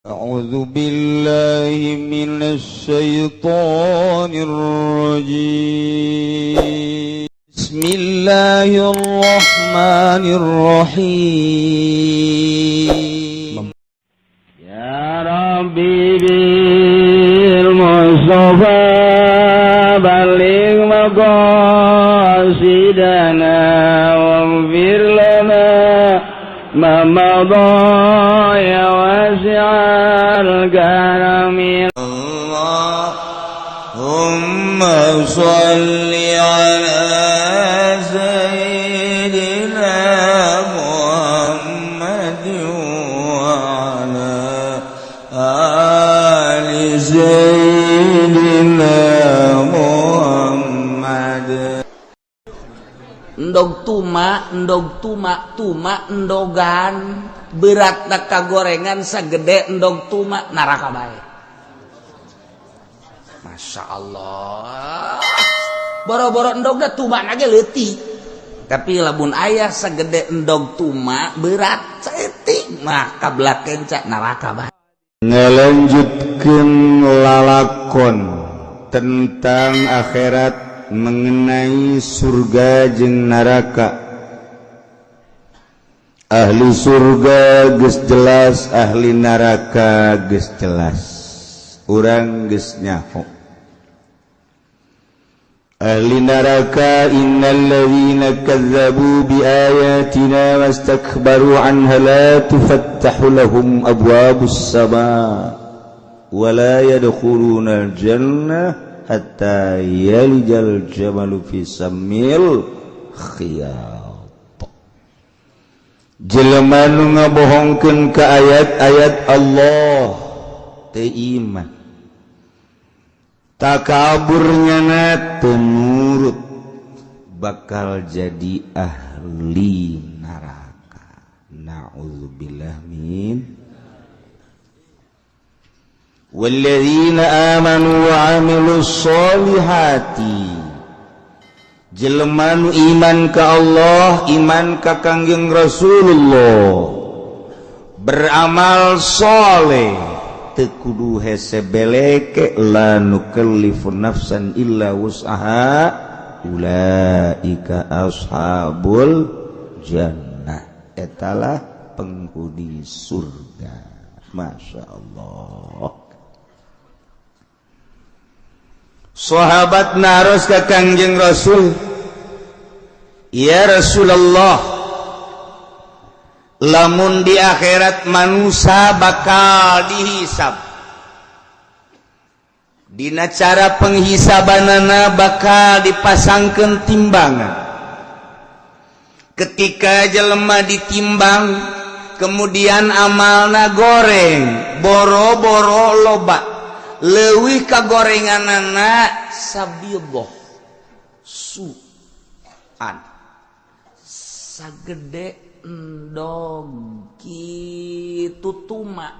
أعوذ بالله من الشيطان الرجيم. بسم الله الرحمن الرحيم. يا ربي بالمصطفى بلغ مقاصدنا واغفر لنا ما مضى يا واسع الكرم. اللهم صل على سيدنا محمد وعلى آل سيدنا محمد. Endog tuma, endog tuma, tuma endogan berat kagorengan segede endog tuma, neraka bae. Masya Allah, boro-boro endogna, tuma aja leutik, tapi lamun aya segede endog tuma berat saeutik mah kabelah kenca, neraka bae. Ngelanjutkan lalakon tentang akhirat, mengenai surga jeung neraka. Ahli surga geus jelas, ahli neraka geus jelas, urang geus nyaho. Ahli neraka, innalladzina kazzabu biayatina wastakbaru anha la tufattahu lahum abwabus sama wa la yadkhuluna al-jannah hatta yalijal jamalu fi sammil khiyat. Jelema nu ngabohongkeun ka ayat-ayat Allah, teu iman, takaburnya na, teu nurut, bakal jadi ahli neraka. Na'udzubillah min. Walladzina amanu wa amilus solihati, jelema nu iman ka Allah, iman ka Kangjeng Rasulullah, beramal soleh, teu kudu hese beleke, la nukallifu nafsan illa wus'aha, ulaika ashabul jannah, etalah penghuni surga. Masya Allah. Sahabat naros ke Kangjeng Rasul, "Ya Rasulullah, lamun di akhirat manusia bakal dihisab, dina cara penghisabanana bakal dipasangkan timbangan. Ketika jelema ditimbang, kemudian amalna goreng, boro-boro loba, leuwih ka gorenganana sabidoh suan sagede endog kitu tuma,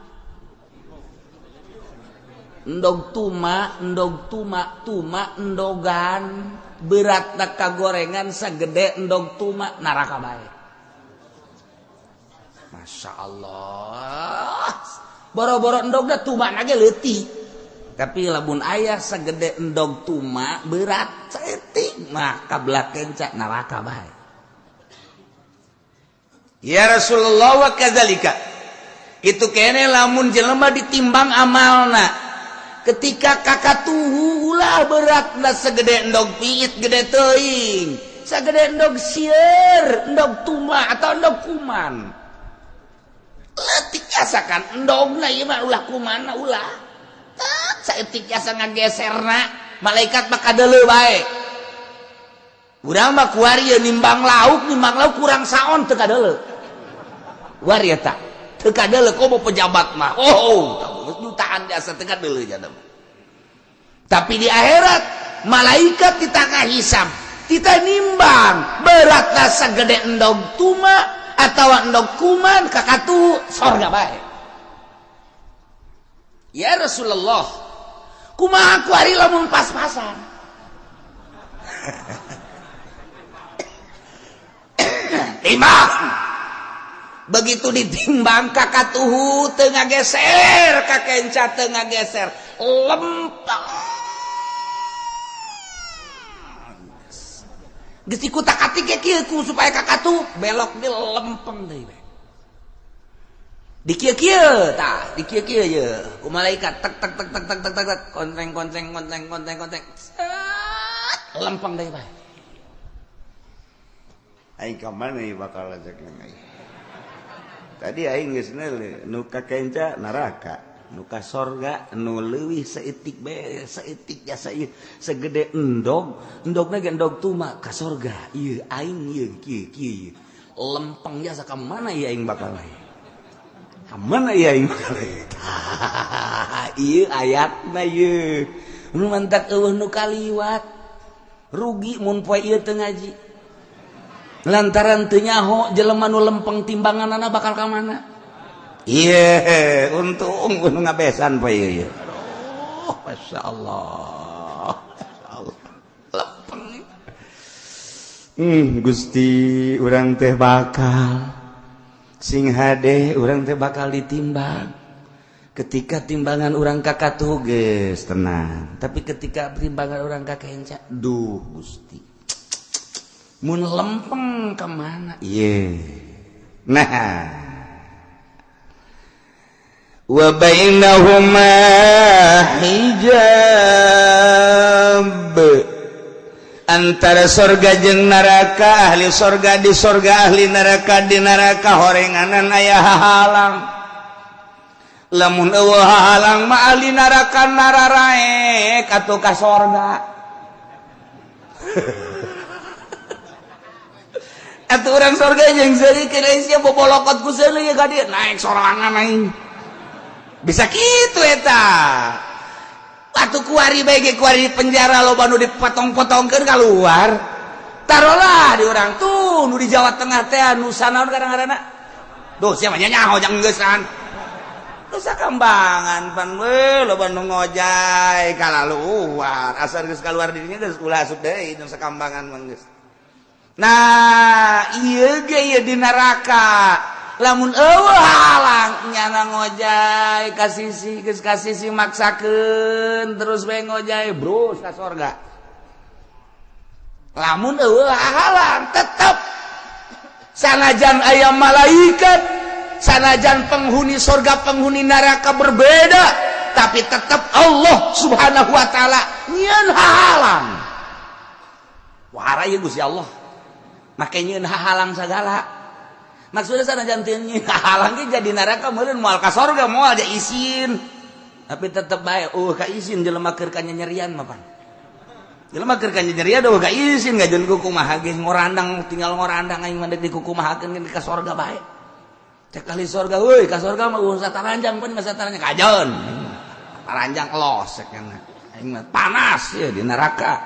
endog tuma, endog tuma, tuma endogan berat kagorengan segede endog tuma, neraka bae." Masya Allah, boro-boro endogna, tuma aja leutik, tapi lamun aya segede endog tuma berat saeutik mah kabelah kenca, neraka bae. "Ya Rasulullah, wa kadzalika itu kene lamun jelema ditimbang amalna, ketika kakatuhu ulah beratna segede endog piit, gede teuing, sagede endog sieur, endog tuma atau endog kuman leutik, asakan endogna ieu mah, ulah kumanna, ulah saeutik jasa ngageserna, malaikat mah kadeuleu bae. Urang mah kuari nimbang lauk, nimbang lauk kurang saon teu kadeuleu. Kuari eta teu kadeuleu, komo pejabat mah, oh, jutaan jasa teu kadeuleu jana. Tapi di akhirat malaikat kita ngahisab, kita nimbang beratna sagede endog tuma atau endog kuman, kakatu sorga bae. Ya Rasulullah, kumaha kuari lamun pas-pasan?" Timbang. Begitu ditimbang kakatuhu teu ngageser, kakenca teu ngageser, lempeng. Geus dikutak-atik ge kieu ku supaya kakatuh belok di lempeng deui we. Di kieu-kieu tah, di kieu-kieu ye ku malaikat tek tek tek tek tek tek tek kontreng kontreng kontreng kontreng kontreng. Set, lempeng deui bae. Aing ka mana ieu bakal ajak aing. Tadi aing geus neuleuh nu ka kenca neraka, nu ka sorga nu leuwih saeutik bae, saeutik jasa ieu segede endog, endogna ge endog tuma ka sorga. Ieu aing ieu kieu kieu. Lempeng jasa ka mana ieu aing bakal lain? Ka mana ieu aing bakal lain? Ieu ayatna ieu. Nu mantak eueuh nu kaliwat. Rugi mun poe ieu teu ngaji. Lantaran teu nyaho jelema nu lempeng timbanganana bakal ka mana? Ieu untung nu ngabesan poe ieu. Aduh, masyaallah. Masyaallah. Lempeng. Gusti urang teh bakal sing hade urang teh bakal ditimbang. Ketika timbangan urang kakatuh geus tenang, tapi ketika timbangan urang kakenca, duh Gusti. Mun lempeng ke mana? Ieu. Nah. Wa bainahuma hijab. Antara sorga jeung neraka, ahli sorga di sorga, ahli neraka di neraka, horenganan aya hahalang. Lamun eueuh hahalang mah ahli neraka nararaek atuh ka sorga. Atuh urang sorga jeung seuri keur sia bobolokot ku seuri ka dieu naik sorangan aing. Bisa kitu eta. Atuh kuari bae ge kuari di penjara loba nu dipotong-potongkeun kaluar. Tarolah di urang tuh nu di Jawa Tengah teh nu sanaon kadang-kadang. Duh sia mah nyaho jang geusan. Nusa Kambangan pan we loba nu ngojay kalaluar. Asal geus kaluar dirinya geus ulah asup deui Nusa Kambangan mah geus. Nah, ieu ge ieu di neraka. Lamun eueuh halang nyana ngojay ka sisi geus ka sisi maksakeun terus we ngojay bros ka sorga. Lamun eueuh halang tetep sanajan aya malaikat, sanajan penghuni sorga penghuni neraka berbeda, tapi tetep Allah Subhanahu wa taala nyieun halang. Wah, ieu Gusti Allah. Make nyieun halang sagala. Maksudnya sanajan teu nyieun halang ge jadi neraka meureun moal ka sorga moal ja isin. Tapi tetep bae eueuh ka isin jelema keur kanyanyerian mah pan. Jelema keur kanyanyerian eueuh ka isin ngajeun ku kumaha ge ngorandang tinggal ngorandang aing mah deuk dikukumahakeun ge ka sorga bae. Cek ahli sorga euy ka sorga mah eueuh sataranjang pan mah sataranjang kajeun. Taranjang los cek aing mah panas ye di neraka.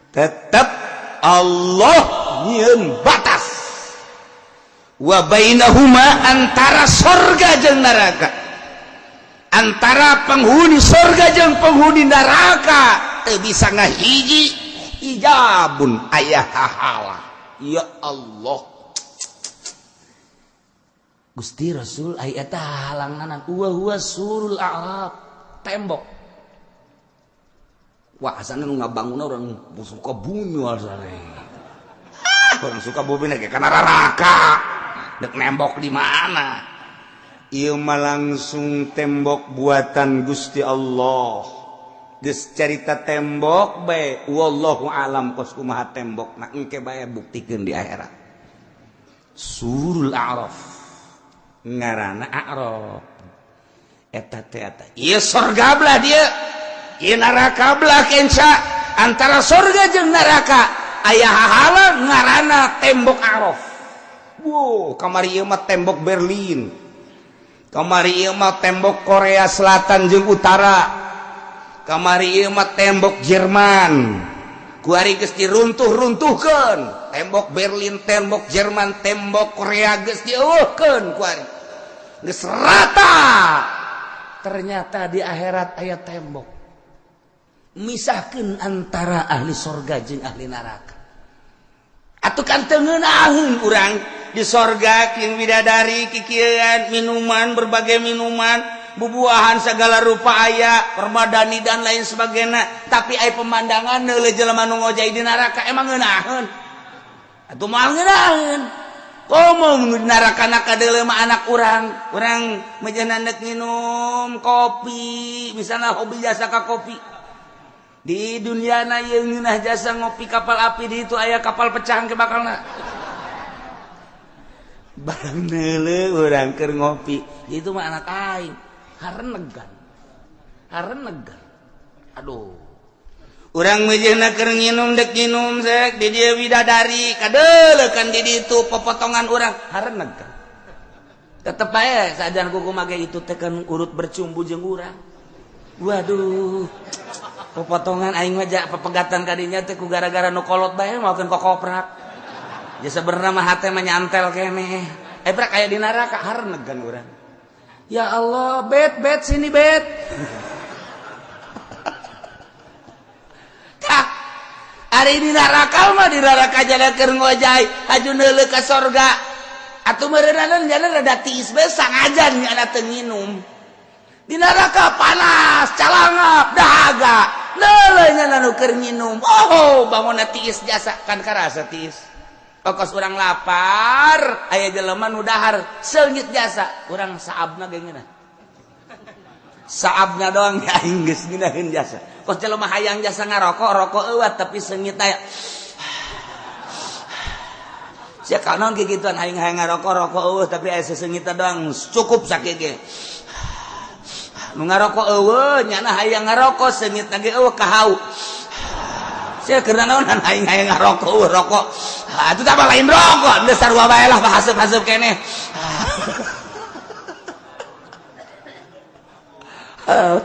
Tetep Allah nyieun batas. Wa bainahuma antara sorga jeung neraka, antara penghuni sorga jeung penghuni neraka teu bisa ngahiji hijabun aya hahala. Ya Allah Gusti Rasul aya eta halanganan wa huwa surul a'rab, tembok. Wah asana nu ngabangunna urang suka bumi asana. Urang suka bumi ge kana neraka. Dek nembok di mana? Ieu mah langsung tembok buatan Gusti Allah. Geus carita tembok bae wallahu alam kos kumaha tembokna engke bae buktikeun di akhirat. Surul A'raf. Ngaranna A'raf. Eta teh eta. Ieu sorga belah dieu. Ieu neraka belah kenca. Antara sorga jeung neraka aya hahalang ngaranna tembok A'raf. Wow, kamari ieu mah tembok Berlin. Kamari ieu mah tembok Korea Selatan jeung Utara. Kamari ieu mah tembok Jerman. Kuari geus diruntuh-runtuhkeun. Tembok Berlin, tembok Jerman, tembok Korea geus dieuweuhkeun kuari. Geus rata. Ternyata di akhirat aya tembok. Misahkeun antara ahli sorga jeung ahli neraka. Atuh kan teu ngeunaheun urang Di sorga king bidadari kikieuan minuman berbagai minuman bubuahan segala rupa aya permadani dan lain sebagainya tapi aya pemandangan neuleuh jelema nu ngojay di neraka emang ngeunaheun atuh moal ngeunaheun komo nu di neraka na kadeuleuh mah anak urang urang meujeuhna neuk nginum kopi misalna hobi jasa ka kopi di dunia na ieu ngeunah jasa ngopi kapal api di itu aya kapal pecahan ke bakalna barang neuleuh urang keur ngopi itu mah anak aing harenegan harenegan aduh urang meujeuhna keur nginum dek nginum sek di dieu bidadari kadeuleukan di ditu popotongan urang harenegan tetep bae sajan kuku mage itu teh kan urut bercumbu jeung urang waduh popotongan aing mah ja pepegatan kadinya teh ku gara-gara nu kolot bae maokeun kokoprak ya sebenarnya mah hate mah nyantel keneh prak aya di neraka harenegan urang ya Allah bet bet sini bet tah ari di neraka mah di neraka jala keur ngojay haju neuleuh ka sorga atuh meureunana jala rada tiis bae sangajan nya teu nginum di neraka panas calangap dahaga neuleuh nya nu keur nginum oh bangunna tiis jasa kan karasa tiis Okos urang lapar aya jelema nu dahar seungit jasa urang saabna ge ngeunah saabna doang ya aing geus ngeunaheun jasa kos jelema hayang jasa ngarokok rokok eueuh tapi seungit aya sia kanaon kikituan aing hayang ngarokok rokok eueuh tapi aya seseungitna doang cukup sakieu ge nu ngarokok eueuh nyana hayang ngarokok seungitna ge eueuh kahau sia keur naonan aing hayang ngarokok eueuh rokok atuh tah lain rokok geus sarua bae lah haseup-haseup keneh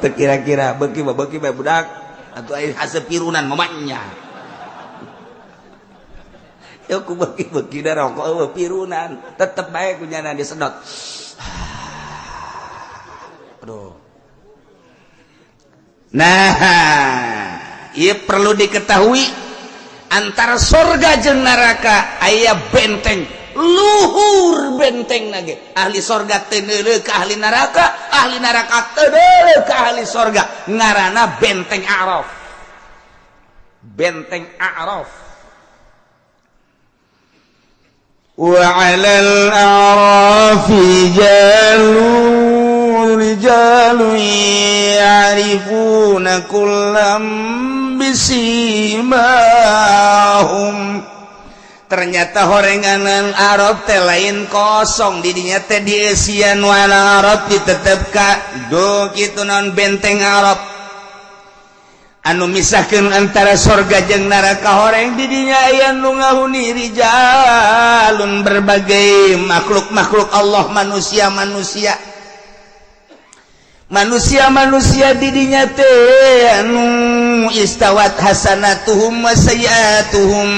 teu kira-kira beuki mah beuki bae budak atuh aing haseup pirunan mamanya yo ku beuki-beuki da rokok eueuh pirunan tetep bae ku nyana disedot aduh nah ieu perlu diketahui antara sorga jeung neraka aya benteng luhur benteng nage ahli sorga teu neuleuh ka ahli neraka teu neuleuh ka ahli sorga ngaranna benteng A'raf benteng A'raf wa 'alal a'rafi rijalun ya'rifuna kullam bisimahum. Ternyata horenganan Arab teh lain kosong didinya teh dieusian wana Arab ditetep ka do kitu naon benteng Arab anu misahkeun antara sorga jeung neraka horeng didinya aya nu ngahuni rijalun berbagai makhluk-makhluk Allah manusia-manusia manusia-manusia didinya teh anu istawat hasanatuhum wa sayiatuhum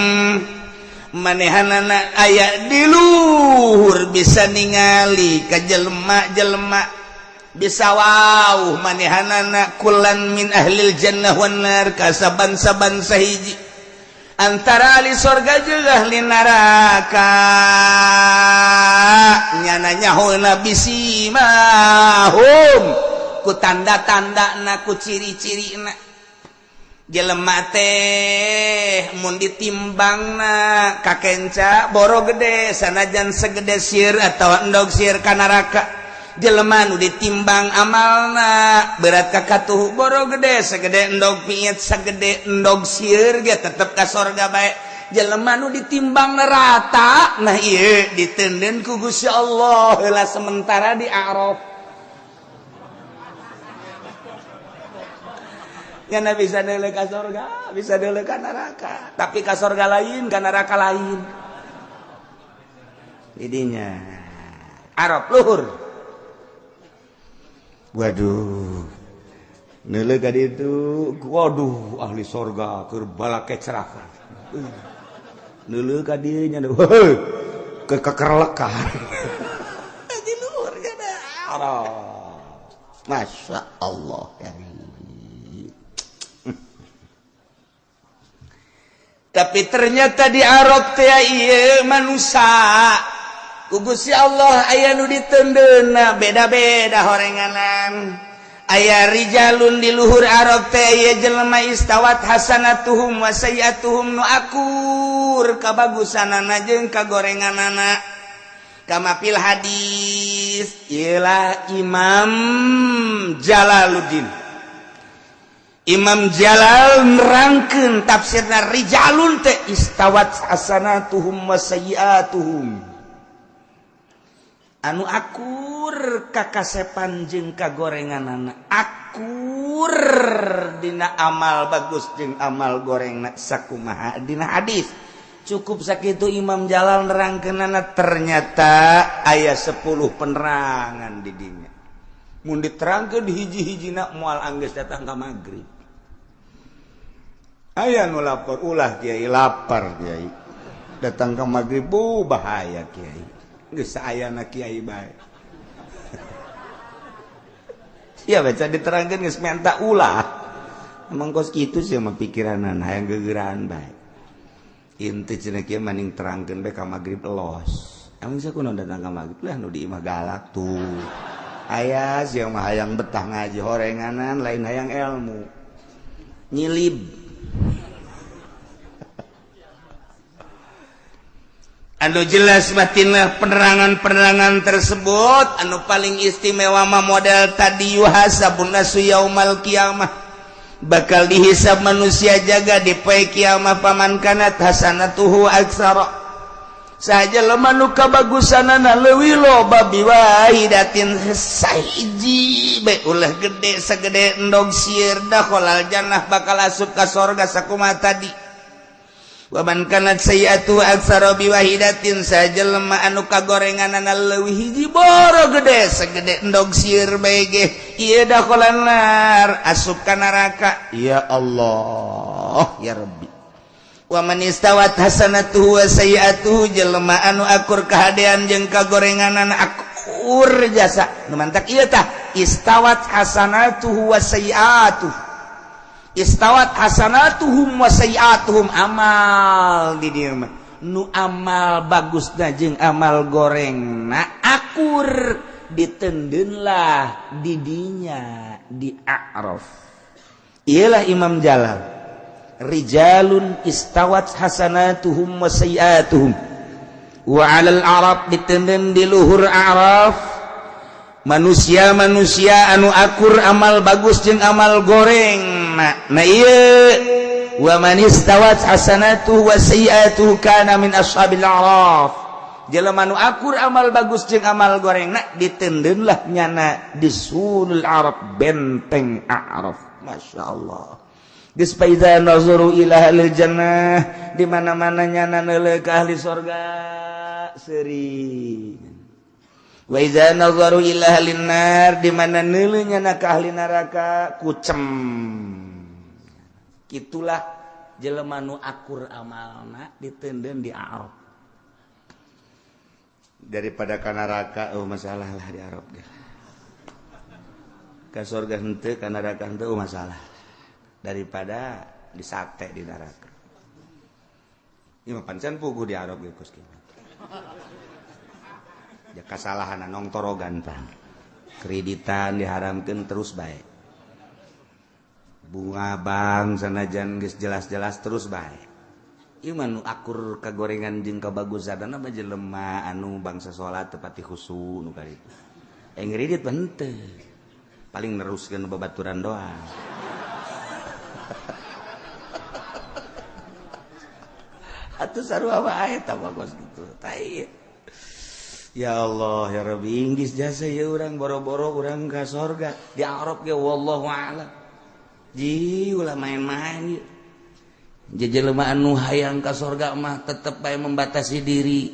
manehanana aya di luhur bisa ningali ka jelema-jelema bisa wau manehanana kulan min ahlil jannah wan nar ka saban-saban sahiji antara ahli sorga jeung ahli neraka nyana nyahona bisimahum ku tanda-tandana ku ciri-cirina jelema teh mun ditimbangna ka kenca boro gede sanajan segede sir atawa endog sir ka neraka jelema nu ditimbang amalna berat ka katuhu boro gede segede endog piit segede endog sir ge tetep ka sorga bae jelema nu ditimbang rata nah ieu ditenden ku Gusti Allah heula sementara di A'raf nyana bisa neuleuh ka sorga bisa neuleuh ka neraka tapi ka sorga lain ka neraka lain didinya Arab luhur waduh neuleuh ka ditu waduh ahli sorga keur balake ceraka neuleuh ka dieu nya keur kekerlekan di luhur nya Arab Masya Allah ya. Tapi ternyata di Arab teh ieu manusia Ku Gusti Allah aya nu ditendeuna beda-beda horenganan. Aya rijalun di luhur Arab teh aya jelema istawat hasanatuhum wa sayyiatuhum, nu akur kabagusanana jeung kagorenganana. Kama fil hadis, ialah Imam Jalaluddin. Imam Jalal nerangkeun tafsirna rijalun teh istawat hasanatuhum wa sayyiatuhum, anu akur kakasepan jeung kagorenganana, akur dina amal bagus jeung amal gorengna sakumaha dina hadis. Cukup sakitu Imam Jalal nerangkeunana, ternyata aya 10 penerangan di dinya. Mun diterangkeun hiji-hijina moal anggeus datang ka magrib. Aya nu lapor, ulah kiai, lapar kiai, datang ke magrib bu bahaya kiai, geus saayana kiai bae. Ya baca diterangkeun geus menta ulah. Emang kos kitu sih mah pikiranana, hayang gegeraan bae. Inti cenah kieu maning terangkeun bae ka magrib los. Emang sia kunaon datang ka magrib lah, nu di imah galak tuh. Aya sia mah hayang betah ngaji horenganan, lain hayang ilmu. Nyilib. Anu jelas batinlah penerangan-penerangan tersebut. Anu paling istimewa mah model tadi, yuhasabun nasu yaumal kiamah, bakal dihisab manusia jaga di poe kiamah. Paman kanat hasanatuhu aksara, saja lemah nu kabagusanana leuwih loba biwahidatin sahiji bae, ulah gede sagede endog sieur, dakhalal jannah, bakal asup ka sorga sakumaha tadi. Waman kanat sayyi'atu aktsara biwahidatin, sajelema anu kagorenganana leuwih hiji boro gede segede endog sieur bae ge, ieu dakhalan nar, asup ka neraka. Ya Allah ya Rabbi. Wa man istawat hasanatuhu wa sayyi'atuhu, jelema anu akur kahadean jeung kagorenganana akur jasa nu mantak ieu tah istawat hasanatuhu wa sayyi'atuhu, istawat hasanatuhum wa sayyi'atuhum, amal di dieu mah nu amal bagusna jeung amal gorengna akur, ditendeunlah di dinya di A'raf. Iyalah Imam Jalal, rijalun istawat hasanatuhum wa sayyi'atuhum. Wa 'alal Arab, ditenden di luhur A'raf manusia-manusia anu akur amal bagus jeung amal goreng. Nah ieu wa man istawat hasanatuhu wa sayyi'atuhu kana min ashabil a'raf, jelema nu akur amal bagus jeung amal goreng na ditendeunlah nyana di sulul Arab, benteng A'raf. Masya Allah. Geus faiza nazaru ila ahlil jannah, di mana-mana nyana neuleuh ka ahli sorga seuring. Wa iza nazaru ila ahlin nar, di mana neuleuh nyana ka ahli neraka kucem. Itulah jelema nu akur amalna ditendeun di Arab. Daripada ka neraka, oh masalah lah di Arab ge. Ka surga henteu, ka neraka henteu, oh masalah. Daripada disate di neraka. Ieu mah pancen puguh di Arab ge kos kieu. Ya kasalahan nongtorogan tah. Kreditan diharamkeun terus bae. Bunga bank sanajan geus jelas-jelas terus bae. Ieu mah nu akur kagorengan jeung kabagusanana mah jelema anu bangsa salat tepati khusu nu karitu. Ngredit mah henteu. Paling neruskeun babaturan doang. Atuh sarua wae tah bagus gitu. Tai. Ya Allah ya Rabbi, inggis jasa ya urang boro-boro urang ka sorga di Arab ge wallahu a'lam. Ji ulah main-main ieu. Jelema anu hayang ka sorga mah tetep bae membatasi diri.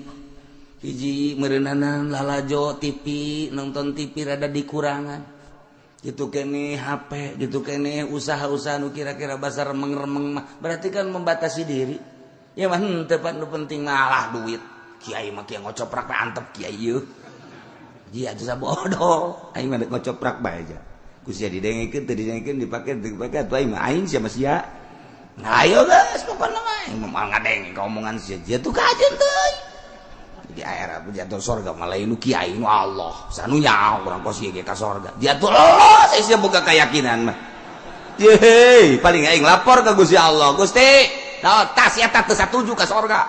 Hiji meureunana lalajo TV, nonton TV rada dikurangan. Gitu kene HP, gitu kene usaha-usaha nu kira-kira basar remeng-remeng mah berarti kan membatasi diri. Ya mah henteu pan nu penting malah duit. Kiai mah kieu ngocoprak bae antep kiai ieu. Ji atuh sabodo, aing mah ngocoprak bae aja. Ku sia didengekeun teu didengekeun, dipake teu dipake atuh aing mah aing sia mah sia. Nah ayo geus pokona mah aing mah moal ngadenge ka omongan sia. Jia tuh kajeun teuing. Di air jatuh sorga malah nu kiai nu Allah sanu nyaho urang kos ieu ge ka sorga jatuh Allah saya boga keyakinan mah. Yeay, paling aing lapor ke Gusti Allah, Gusti naon tas eta teu satuju ka sorga,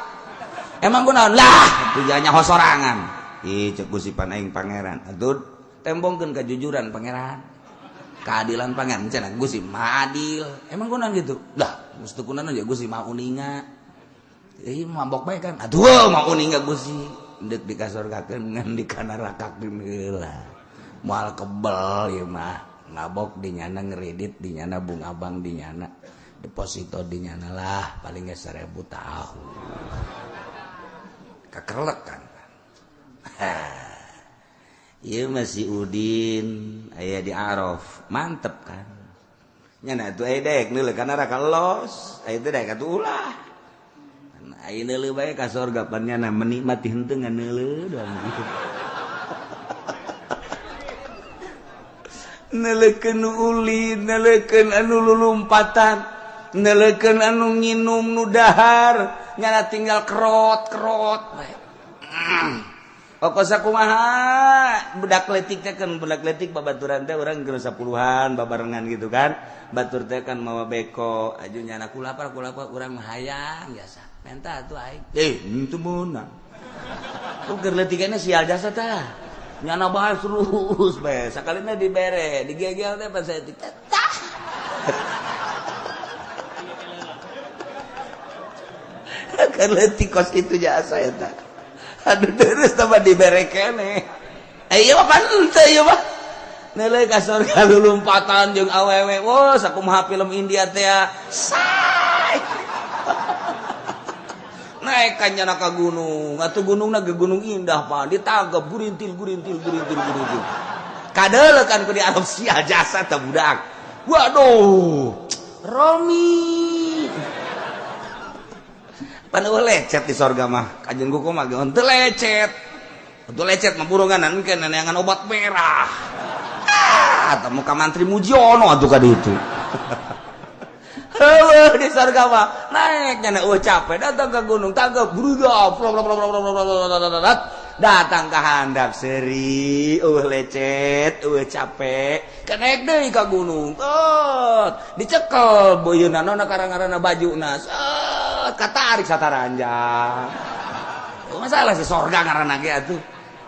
emang kunaon lah tujuannya hosorangan. Ih cek Gusti pan aing pangeran atuh tembongkeun kejujuran pangeran, keadilan pangeran cenah Gusti maha adil, emang kunaon gitu lah mesti kunaon ya Gusti maha uninga. Ih mabok bae kan aduh maha uninga Gusti deuk dikasorgakeun ngan dikanarakakeun heula moal kebel ieu mah ngabok di nyana ngeredit di nyana bunga bank di nyana deposito di nyana lah paling ge 1000 tahu kakerlek kan. Ieu masih Udin aya di Araf mantep kan nyana atuh aya daek neuleuh ka neraka los aya teh daek atuh ulah aya neuleuh bae ka sorga pan nyana menikmati henteu ngan neuleuh doang gitu. Neuleukeun nu ulin, neuleukeun anu lulumpatan, neuleukeun anu nginum nu dahar, nyana tinggal kerot-kerot bae. Pokok sakumaha budak letik teh kan budak letik babaturan teh urang geus 10-an babarengan gitu kan. Batur teh kan mawa beko, aju nyana kulapar kulapar urang mah hayang biasa. Menta atuh aing. Henteu meunang. Tuh keur leutikana sial jasa tah. Nyana bae terus bae sakalina dibere, digegel teh pas saya tah. Keur leutik kos kitu jasa eta. Aduh terus tambah dibere keneh. Eh ieu mah pan henteu ieu mah. Neuleuh ka sorga lulumpatan jeung awewe. Wah, sakumaha film India teh sai. Naik ka nyana ka gunung. Atuh gunungna ge gunung indah pan ditangkep gurintil gurintil gurintil gurintil. Kadeuleuh kan ku di Arab sia jasa teh budak. Waduh. Romi. Pan eueuh lecet di sorga mah. Kajeun kuku mah ge henteu lecet. Henteu lecet mah burungan engke neneangan obat merah. Ah, teh muka mantri Mujiono atuh ka ditu. Heueuh di sorga mah naik nyana eueuh capek datang ke gunung tanggep bruda datang ka handap seuri eueuh lecet eueuh capek kenaik deui ka gunung tot dicekel beuyeunna nona karang-karana bajuna set katarik sataranjang. Masalah si sorga ngaranna ge atuh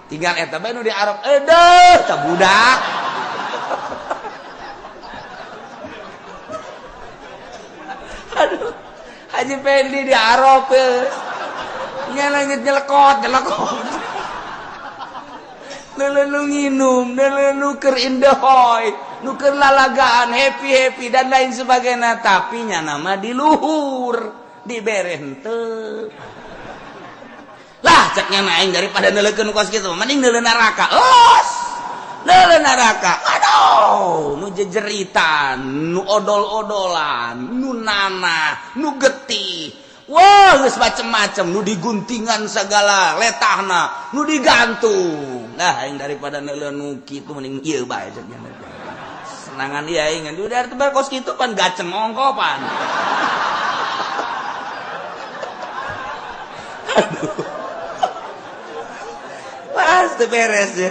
tinggal eta bae nu di Arab edeuh tah budak. Aduh, Haji Pendi di Arab nyelengit nyelekot nyelekot neuleuh nginum neuleuh nu keur indahoy nu keur lalagaan happy happy dan lain sebagainya tapi nya nama di luhur dibere henteu lah cek nya aing daripada neuleukeun kos kitu mending neuleuh neraka los neuleuh neraka aduh nu jejeritan nu odol-odolan nu nanah nu getih wah geus macem-macem nu diguntingan segala letahna nu digantung lah aing daripada neuleuh nu kitu mending ieu bae cek nya senangan ieu aing udah tebar kos kitu pan gaceng ongkopan. Aduh pas teu beres ya.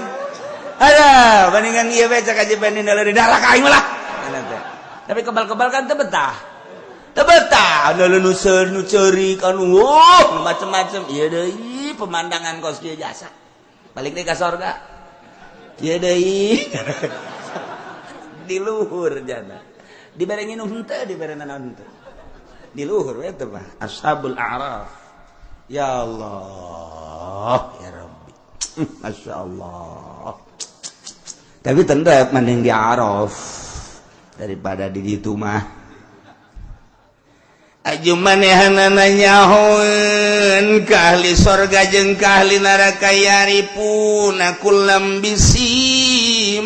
Ada bandingan ieu bae cek Haji Pendi neuleuh di dalah ka aing lah. Tapi kebal-kebal kan teu betah. Teu betah neuleuh nu seur nu ceurik anu nu macem-macem ieu deui pemandangan kos kieu jasa. Balik deui ka sorga. Ieu deui. Di luhur jana. Dibere nginum henteu, dibere nanaon henteu. Di luhur we teh mah Ashabul A'raf. Ya Allah, ya Rabbi. Masya Allah. Tapi tetap mending di Araf daripada di ditu mah. Aju manehanana nyahoeun ka ahli sorga jeung ka ahli neraka yarifuna kullam bisimahum.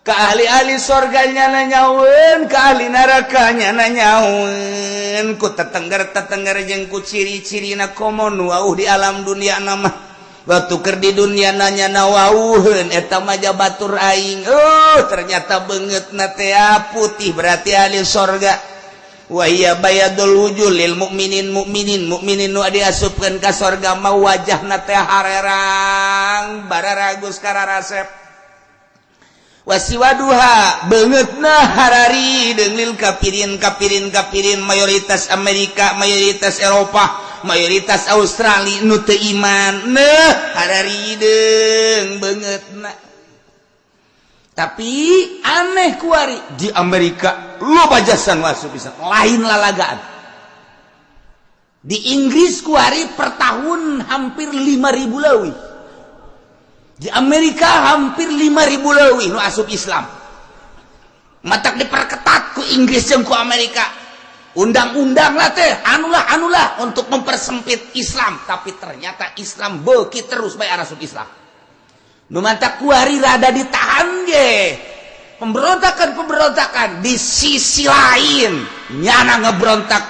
Ka ahli-ahli sorga nyana nyahoeun, ka ahli neraka nyana nyahoeun ku tetengger-tetengger jeung ku ciri-cirina komo nu wauh di alam dunia mah. Waktu keur di dunia nanya nawauheun eta mah batur aing. Oh, ternyata beungeutna teh putih berarti ahli sorga. Wa hiya bayadul wujuh lil mukminin, mukminin, mukminin nu diasupkeun ka sorga mah wajahna teh harerang, bararagus, kararasep. Wa siwaduha, beungeutna hararideung, lil kafirin, kafirin, kafirin, mayoritas Amerika, mayoritas Eropa, mayoritas Australia nu teu iman. Neh hararideung beungeutna. Tapi aneh, kuari di Amerika loba jasa nu asup Islam, lain lalagaan. Di Inggris kuari per tahun hampir 5000 leuwih, di Amerika hampir 5000 leuwih nu asup Islam. Matak diperketat ku Inggris jeung ku Amerika undang-undang lah teh, anulah anulah, untuk mempersempit Islam. Tapi ternyata Islam beuki terus bae asup Islam. Nu mantak kuari rada ditahan ge pemberontakan-pemberontakan. Di sisi lain nyana ngebrontak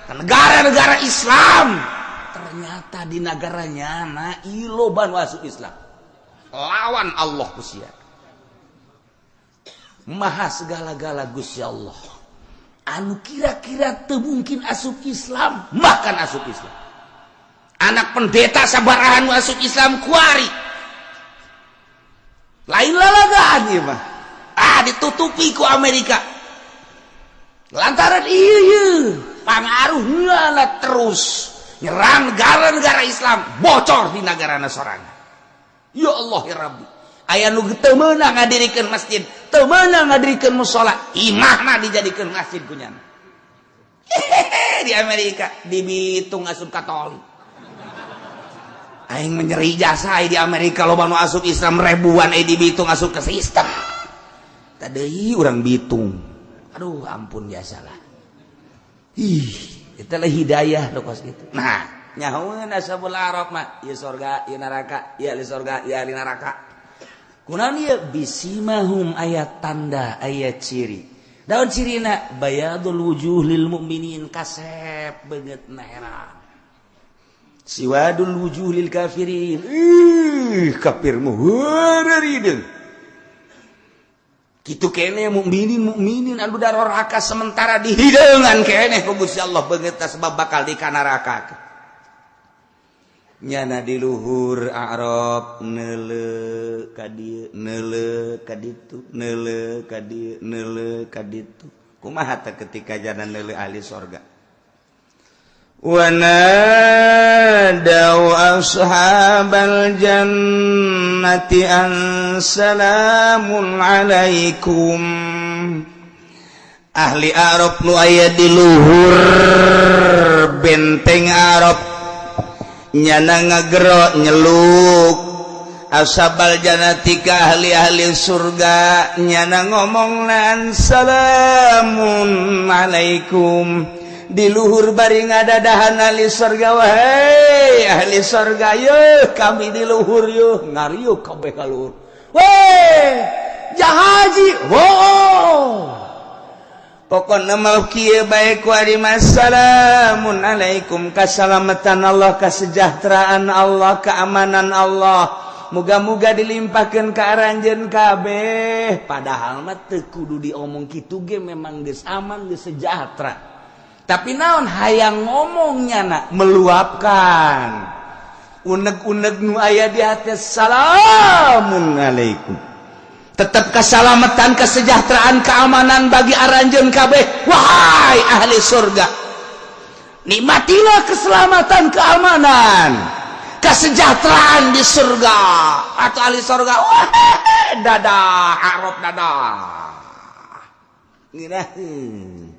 ke negara-negara Islam, ternyata di negara nyana loba nu asup Islam lawan Allah. Gusti Maha segala-gala, Gusti Allah, anu kira-kira teu mungkin asup Islam makan asup Islam. Anak pendeta sabarahan asup Islam kuari, lain lalagaan ieu mah. Ah, ditutupi ku Amerika lantaran iya pangaruhnya terus nyerang negara-negara Islam, bocor di negara sorangan. Ya Allah ya Rabbi, aya nu teu meunang ngadirikeun masjid, teu meunang ngadirikeun musala, imahna dijadikeun masjid ku nyana. Di Amerika dibitung asup Katolik. Aing menyeri jasa di Amerika loba nu asup Islam ribuan, eh dibitung asup ke sistem tadi orang Bitung. Aduh, ampun, biasalah. Ih, itulah hidayah lo kos gitu. Nah, nyahoeun ashabul A'raf mah ieu sorga, ieu neraka, ieu ahli sorga, ieu ahli neraka. Kunaon ieu? Bisimahum, aya tanda, aya ciri. Daun cirina bayadul wujuh lil mukminin, kasep beungeutna herang. Siwadul wujuh lil kafirin, ih, kafir mah heureurideung. Kitu kene mukminin, mukminin anu daroraka sementara dihideungan keneh ku Gusti Allah beungeutna sebab bakal di neraka. Nyana di luhur A'raf neuleu ka dieu, neuleu ka ditu, neuleu ka dieu, neuleu ka ditu. Kumaha teh ketika jalan neuleu ahli sorga? Wanadau ashabal jannati an salamun alaikum. Ahli A'raf nu aya di luhur benteng A'raf nyana ngagero nyeluk ashabal jannati ka ahli-ahli surga. Nyana ngomong nan salamun alaikum. Di luhur bari ngadadahan ahli surga, wahai ahli surga, yeuh kami di luhur yeuh. Ngariuh kabeh ka luhur. Weh, jahaji, oh, pokokna mau kieu bae ku ari, salamun alaikum, kasalamatan Allah, kesejahteraan Allah, keamanan Allah, muga-muga dilimpahkan ke aranjeun kabeh. Padahal mah teu kudu diomong kitu ge memang geus aman, geus sejahtera, tapi naon, hayang ngomongnya nak meluapkan unek-unek nu aya di hati. Salamun alaikum, tetap keselamatan, kesejahteraan, keamanan bagi aranjeun kabeh. Wahai ahli surga, nikmatilah keselamatan, keamanan, kesejahteraan di surga. Atau ahli surga, wah, dadah Arab, dadah. Ngiraheun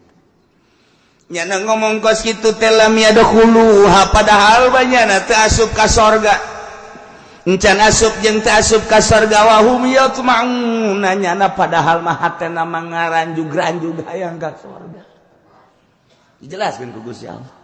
nyana ngomong kos kitu teh lam yadkhuluha, padahal banyana teu asup ka sorga, encan asup jeung teu asup ka sorga. Wahum yatma'una, nyana padahal mah hatena mah ngaranjug-ranjug hayang ka sorga. Dijelaskeun ku Gusti Allah,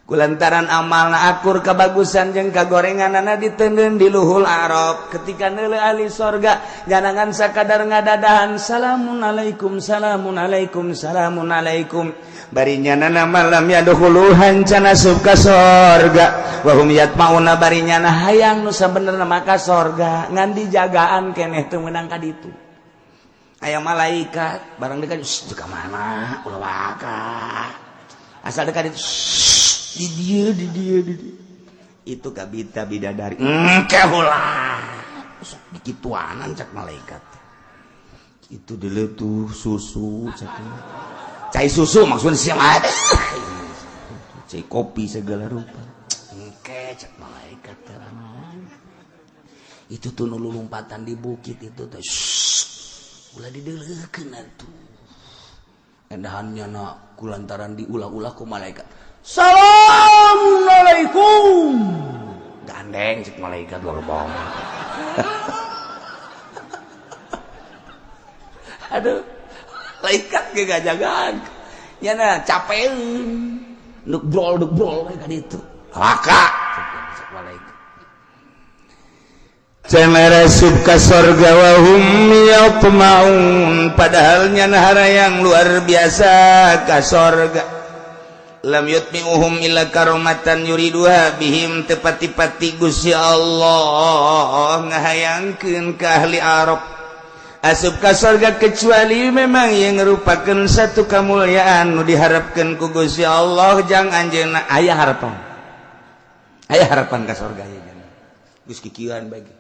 kulantaran amalna akur kebagusan jeung kagorenganana, diteundeun di luhur A'raf. Ketika neuleu ahli sorga, jangan sakadar ngadadahan salamun alaikum, salamun alaikum, salamun alaikum, bari nyana mah lam yadkhuluha, can asup ka sorga. Wahum yatmauna, bari nyana hayang nu sabenerna mah ka sorga, ngan dijagaan keneh teu meunang ka ditu. Aya malaikat barang dekat ka mana ulah waka asal dekat itu di dia di dia di dia itu kabita bidadari engke ulah sok dikituanan cak malaikat itu dulu tuh susu cak cai susu maksudnya siapa cai kopi segala rupa engke cak malaikat itu tuh nu lompatan di bukit itu tuh ulah dideleukeun atuh endahannya na kulantaran diulah-ulah ku malaikat. Assalamualaikum gandeng cek malaikat luar bohong. Aduh malaikat ge gajagaan nya na capeun nuk brol we ka ditu laka cek malaikat. Cenah ka sorga wahum yatma'un padahal nyana yang luar biasa ka sorga lam yutmi'uhum illa karomatan yuriduha bihim tepati-pati Gusti Allah ngahayangkeun ka ahli Arab asup ka sorga kecuali memang yang merupakan satu kemuliaan nu diharapkeun ku Gusti Allah jang anjeunna aya harapan ka sorga ye geus kikieuan bagi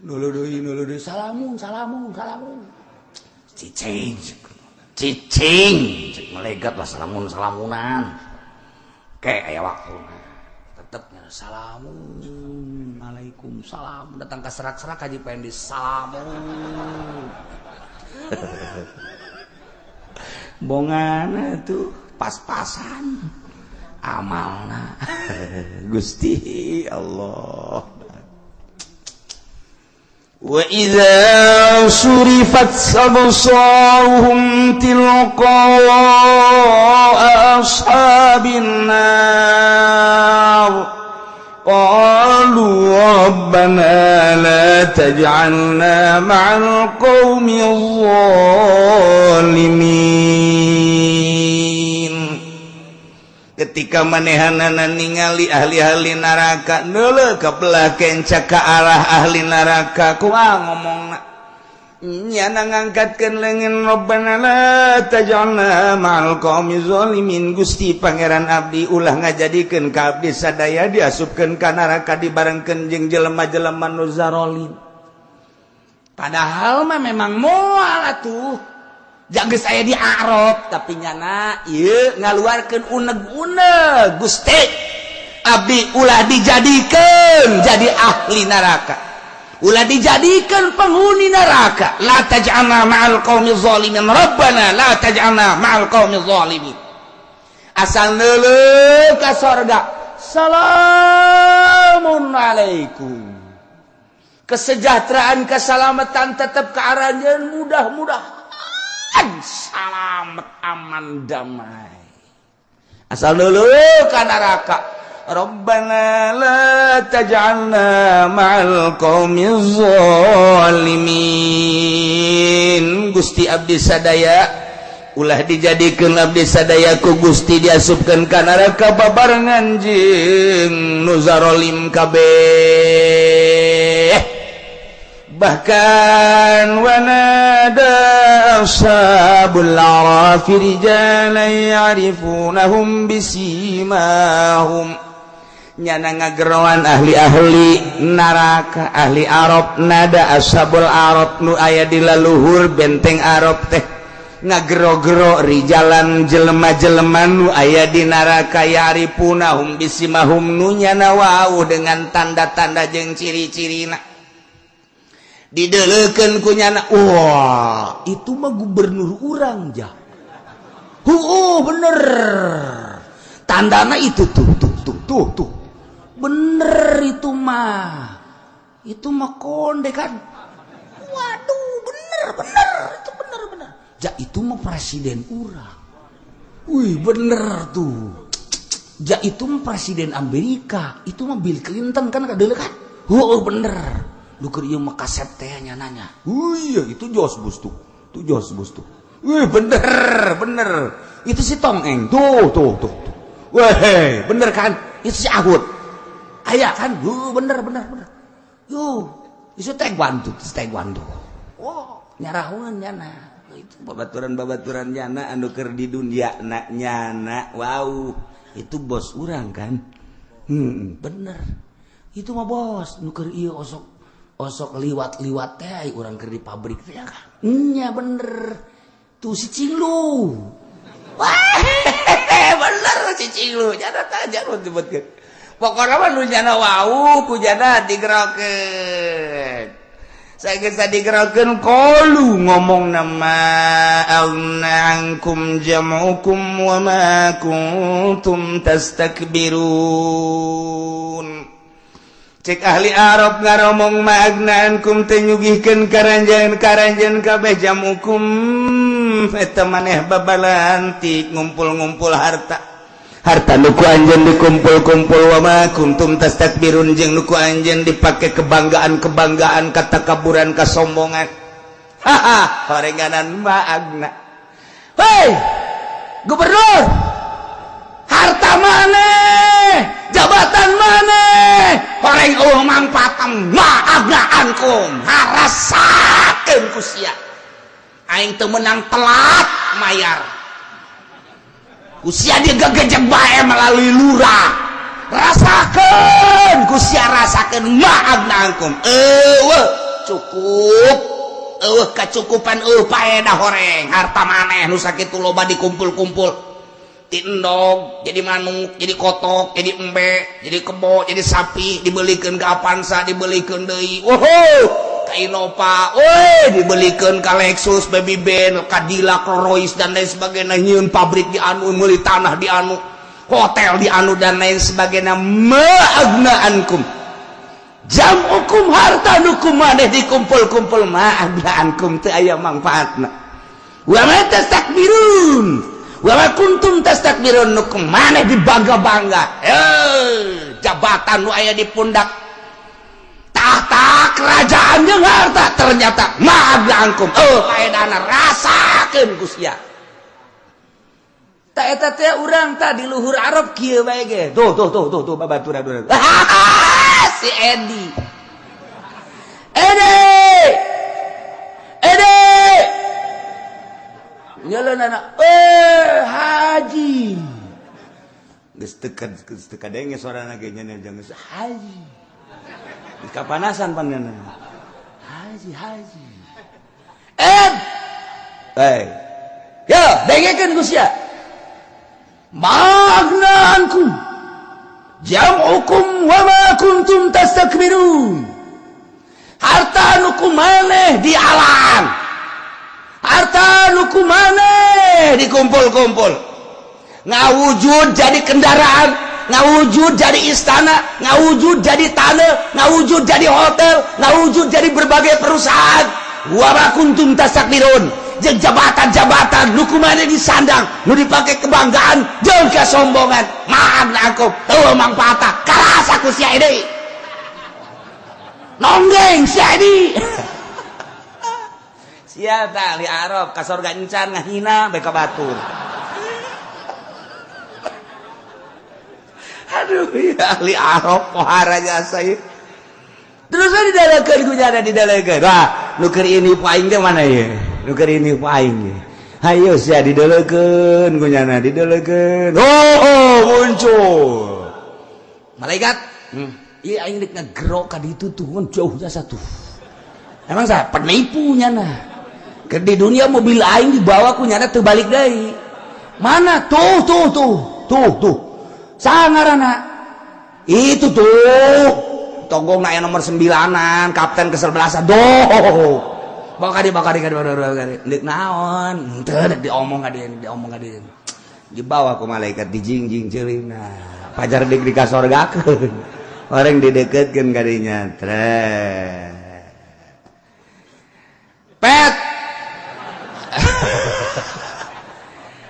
nulu deui salamun salamun salamun cicing cicing cek malaikat lah salamun salamunan kayak aya waktu tetepnya salamun alaikum salam datang ke serak-serak haji pengen di salamun bongana tuh pas-pasan amalna Gusti Allah. Wa idza surifat absaruhum tilqa ashabin nar qalu rabbana la taj'alna ma'al qaumil zalimin. Ketika manehanana ningali ahli-ahli neraka neuleuh ka belah kenca ka arah ahli neraka kumaha ngomongna nyana ngangkatkeun leungeun rabbana la taj'alna ma'al qaumi zalimin Gusti Pangeran abdi ulah ngajadikeun ka abdi sadaya diasupkeun ka neraka dibarengkeun jeung jelema-jelema nu zarolim. Padahal mah memang moal atuh geus aya di Arab tapi nyana ieu ngaluarkeun uneg-uneg Gusti abdi ulah dijadikeun jadi ahli neraka ulah dijadikeun penghuni neraka la taj'alna ma'al qaumi zalimin rabbana la taj'alna ma'al qaumi zalimin asal neuleuh ka sorga salamun alaikum kesejahteraan keselamatan tetap ke aranjeun mudah-mudah salamet aman damai asal dulu ka neraka Rabbana la taj'alna ma'al qaumil zalimin Gusti abdi sadaya ulah dijadikeun abdi sadaya ku Gusti diasupkeun ka neraka babarengan jeung nu zarolim kabeh. Bahkan wanada ashabul arafi rijalan ya'rifunahum bisimahum nyana ngageroan ahli-ahli neraka ahli Arab nada ashabul Arab nu aya di laluhur benteng Arab teh ngagero-gero rijalan jelema-jelema nu aya di neraka ya'rifunahum bisimahum nu nyana wau dengan tanda-tanda jeung ciri-cirina dideleukeun ku nyana wah itu mah gubernur urang jah heuh bener tandana itu tuh tuh tuh tuh tuh bener itu mah konde kan waduh bener bener itu bener bener ja itu mah presiden urang wih bener tuh ja itu mah presiden Amerika itu mah Bill Clinton kan kadeuleu kan heuh bener lu keur ieu mah kasep teh nyananya. Iya itu Jos Bus tuh. Tuh Jos Bus tuh. Wih bener bener. Itu si Tongeng tuh tuh tuh. Tuh. Weh bener kan? Itu si Ahud. Aya kan? Bener bener bener. Yuh, itu Taekwondo, Taekwondo. Wah, nyarahungan nyana itu babaturan-babaturan nyana anu keur di dunia na nyana. Wow, itu bos urang kan. Bener itu mah bos nu keur ieu osok osok liwat-liwat teh urang keur di pabrik teh kan. Nya bener tuh si Cinglu. Wah, bener si Cinglu. Nyana tah jangan disebutkeun. Pokoknya mah nu nyana wau ku nyana digerokeun. Saya geus digerokeun qalu ngomong nama aghna ankum jam'ukum wa ma kuntum tastakbirun. Cek ahli Arab ngaromong ma aghna ankum teu nyugihkeun karanjeun karanjeun kabeh jam'ukum eta maneh babalantik ngumpul-ngumpul harta harta nu ku anjeun dikumpul-kumpul wa ma kuntum tastakbirun jeung nu ku anjeun dipake kebanggaan-kebanggaan, katakaburan, kasombongan. Haha, horenganan ma aghna. Hei gubernur, harta maneh, jabatan maneh horeng eueuh mangpaatna. Ma aghna ankum, harasakeun ku sia. Aing teu meunang telat mayar ku sia, digegejek bae melalui lurah. Rasakeun ku sia, rasakeun. Ma aghna ankum, eueuh cukup, eueuh kacukupan, eueuh paedah horeng harta maneh nu sakitu loba dikumpul-kumpul. Ti endog jadi manuk, jadi kotok, jadi embe, jadi kebo, jadi sapi, dibelikan ke Avanza, dibelikan deui, wow, ka Innova, woi, dibelikan ke Lexus, Baby Benz, Cadillac, Rolls, dan lain sebagainya. Nyieun pabrik di anu, meuli tanah di anu, hotel di anu, dan lain sebagainya. Ma aghna ankum jam'ukum, harta nu ku maneh dikumpul-kumpul, ma aghna ankum, teu aya mangfaatna. Wa ma tastakbirun wa ma kuntum tastakbirun, nu maneh dibangga-bangga, eh, jabatan nu aya di pundak, tahta kerajaan jeung harta, ternyata ma aghna ankum, oh, paedana. Rasakeun ku sia. Tak eta teh urang tah di luhur Arab kieu bae ge. Tuh tuh tuh tuh tuh, babaturan si Edi. Edi, Edi. Jalan anak, eh, haji. Geus teu geus teu kadenge suarana ge nya, geus haji. Geus kapanasan panena. Haji, haji. Ed. Hey. Ya, dengekeun ku sia. Ma aghna ankum jam'ukum wa ma kuntum tastakbirun. Harta nu ku maneh di alam, harta nu ku maneh dikumpul-kumpul, ngawujud jadi kendaraan, ngawujud jadi istana, ngawujud jadi tanah, ngawujud jadi hotel, ngawujud jadi berbagai perusahaan. Wa ma kuntum tastakbirun, jeung jabatan-jabatan nu ku maneh disandang, nu dipake kebanggaan jeung kesombongan, ma aghna ankum, teu mangfaatna. Karasa ku sia ini, nonggeng sia ini. Sia tah ahli Arab ka sorga encan, ngahina bae ka batur. Aduh ya, ahli Arab pohara jasa ieu. Terus we didalekeun ku jana, didalekeun. Wah, nu keur ini ku aing teh mana ye? Nu keur ini ku aing ye. Hayo sia, didalekeun ku nyana, didalekeun. Oh, oh, muncul malaikat. Iya, aing rek ngegero ka ditu tuh, kan jauh jasa tuh. Emang saya penipu nyana? Ke di dunia mobil aing dibawa ku nyana teu balik deui. Mana tuh tuh tuh tuh tuh, sangarana itu tuh, tonggong na nomor sembilanan, kapten kesebelasan doh. Bawa kadi, bawa kadi, kadi, bawa kadi. Deuk naon? Henteu dek diomong ka dieu, diomong ka dieu. Dibawa ku malaikat, dijingjing ceulina. Pajar dik dikasorgakeun. Orang dideketkeun ka dinya. Tret. Pet.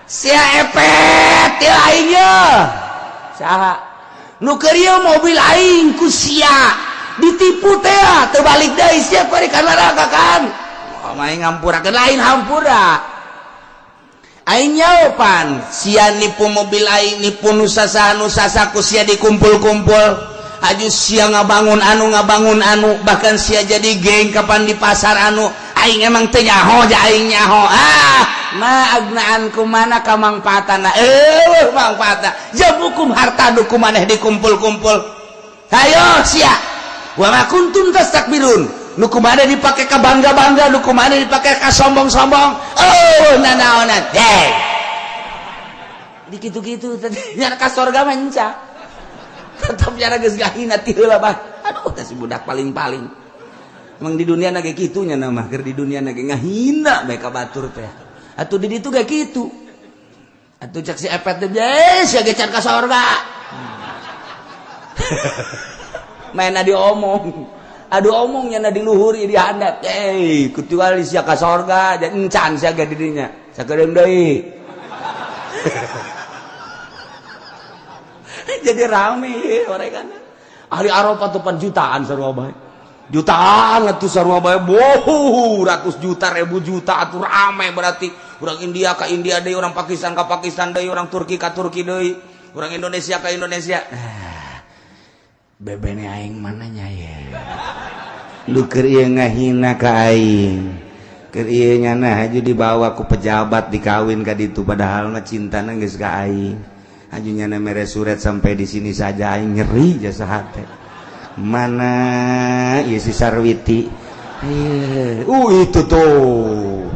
Sia epet ya aing ye. Saha? Nu keur ieu mobil aing ku sia ditipu teh, teu balik deui sia kuari ka neraka kan. Oh, aing ngampurakeun, lain hampura. Aing nyaopan sia nipu mobil aing, nipu nu sasaha nu sasa, ku sia dikumpul-kumpul. Aju sia ngabangun anu, ngabangun anu, bahkan sia jadi geng kapan di pasar anu. Aing emang teu nyaho ja aing nyaho. Ah, ma agnaan kumana kamangpaatana? Eh, mangpaatna. Jamukum harta nu kumaneh dikumpul-kumpul. Hayo sia. Wa ma kuntum tastakbirun. Nu kumaneh dipake ka bangga-bangga, nu kumaneh dipake ka sombong-sombong. Oh, nanaonan. Hey. Di kitu-kitu tadi nyana ka sorga mah enca. Tetep nyana geus ngahina ti heula bah. Aduh, teh si budak paling-paling. Emang di dunia nage kitu nya nama keur di dunia nage ngahina bae ka batur teh. Atuh di ditu ge kitu. Atuh cek si Epet teh, "Sia ge can ka sorga." Maena diomong. Aduh omong nya di luhur di handap. Eh, kecuali sia ka sorga dan encan sia ge di dinya. Sakedeung deui. Jadi rame mereka. Ahli Arafah tuh pan jutaan sarua bae. Jutaan atuh sarua bae, boh, ratus juta, ribu juta atuh rame berarti. Orang India ka India deui, orang Pakistan ka Pakistan deui, orang Turki ka Turki deui, orang Indonesia ka Indonesia. Ah, bebene aing mana nya ye? Lu keur ieu ngahina ka aing. Keur ieu nyana haju dibawa ku pejabat dikawin ka ditu padahal mah cintana geus ka aing. Haju nyana mere surat sampai di sini saja aing nyeri jasa hate. Mana ieu si Sarwiti? Itu tuh.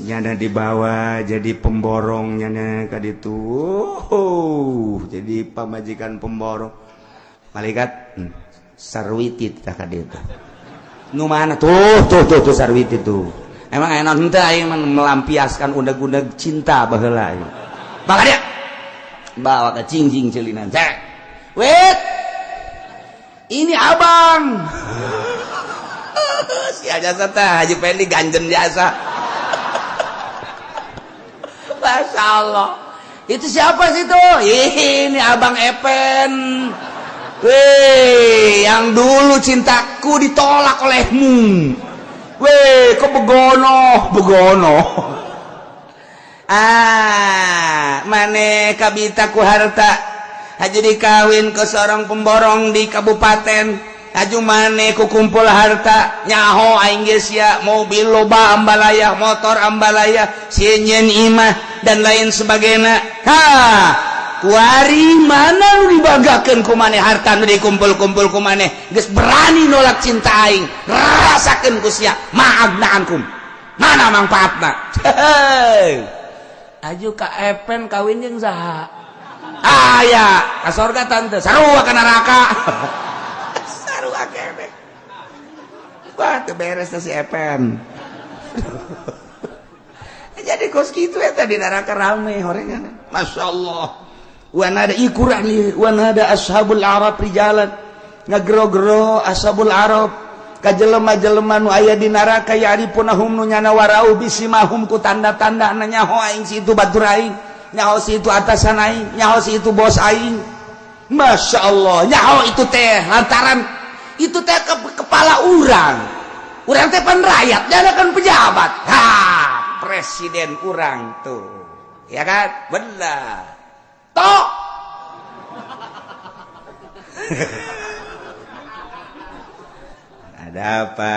Nyana dibawa jadi pemborong nyana ka ditu. Jadi pamajikan pemborong. Malaikat Sarwiti tah ka ditu. Nu mana tuh tuh tuh tuh Sarwiti tuh. Emang enak henteu aing melampiaskan undeg-undeg cinta baheula aing. Bawa dia. Bawa ke cingjing celinan. Cek. Wait. Ini abang. Si jasa teh Haji Pendi ganjen jasa. Masya Allah. Itu siapa sih tuh? Ini abang Epen. Weh, yang dulu cintaku ditolak olehmu. Weh, kok begono, begono. Ah, mane kabita ku harta. Haji dikawin ke seorang pemborong di kabupaten. Haju mane ku kumpul harta. Nyaho aing geus sia, mobil loba ambalaya, motor ambalaya, sieun imah dan lain sebagainya. Ha, kuari mana nu dibanggakeun ku maneh harta nu dikumpul-kumpul ku maneh geus berani nolak cinta aing. Rasakeun ku sia, ma'agnaankum. Mana mangfaatna? Aju ka Epen kawin jeung saha? Aya, ka sorga tante, sarua ka neraka. Sarua keneh. Wah, teu beres teh si Epen. Jadi kos kitu eta di neraka rame horengan. Masya Allah. Wanada ikurang wanada ashabul arab rijalan ngagero-gero ashabul arab ka jelema-jelema nu aya di neraka ya'rifunahum nu nyana warau bisimahum ku tanda-tanda nyaho aing si itu batur aing, nyaho si itu atasan aing, nyaho si itu bos aing. Masya Allah, nyaho itu teh lantaran itu teh ke kepala urang. Urang teh pan rakyat, nyana kan pejabat. Ha, presiden urang tuh. Ya kan? Benar. Tok. Ada apa?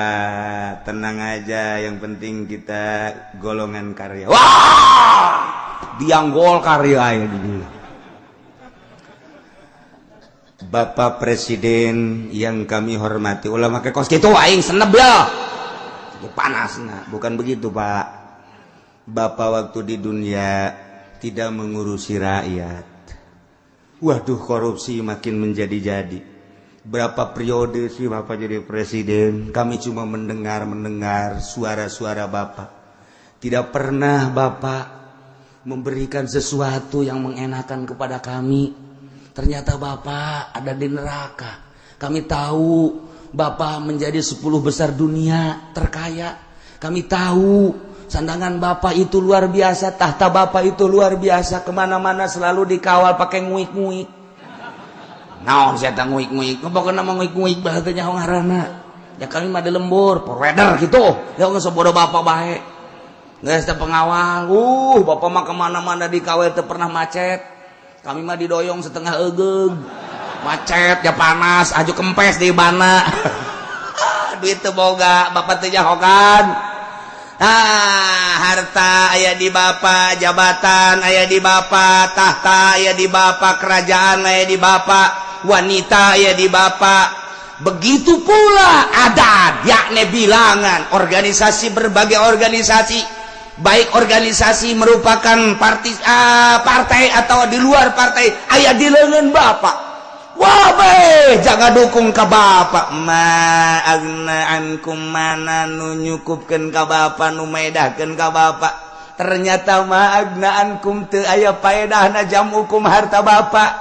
Tenang aja, yang penting kita golongan karya. Wah! Diang Golkar ya ini. Bapak Presiden yang kami hormati, ulah make kos kitu aing seneb ya. Panas nah, bukan begitu, Pak. Bapak waktu di dunia tidak mengurusi rakyat. Waduh, korupsi makin menjadi-jadi. Berapa periode sih Bapak jadi presiden? Kami cuma mendengar-mendengar suara-suara Bapak. Tidak pernah Bapak memberikan sesuatu yang mengenakan kepada kami. Ternyata Bapak ada di neraka. Kami tahu Bapak menjadi 10 besar dunia terkaya. Kami tahu sandangan Bapak itu luar biasa, tahta Bapak itu luar biasa, kemana-mana selalu dikawal pakai nguik-nguik. Naon sia teh nguik-nguik? Pokokna mah nguik-nguik bae teh nyaho ngaranna. Ya kami mah di lembur, provider gitu. Ya geus bodoh Bapak bae. Geus teh pengawal. Bapak mah kemana-mana dikawal teu pernah macet. Kami mah didoyong setengah egeug. Macet ya panas, aju kempes di bana. Duit teu boga, Bapak teu nyahokan. Ah, harta aya di Bapak, jabatan aya di Bapak, tahta aya di Bapak, kerajaan aya di Bapak, wanita aya di Bapak. Begitu pula adat, yakni bilangan organisasi, berbagai organisasi, baik organisasi merupakan partai atau di luar partai, aya di lengan Bapak. Wah, jangan dukung ke Bapak. Ma aghna ankum, mana nu nyukupkeun ka Bapak, nu maedahkeun ka Bapak? Ternyata ma aghna ankum, teu aya paedahna jam'ukum harta Bapak,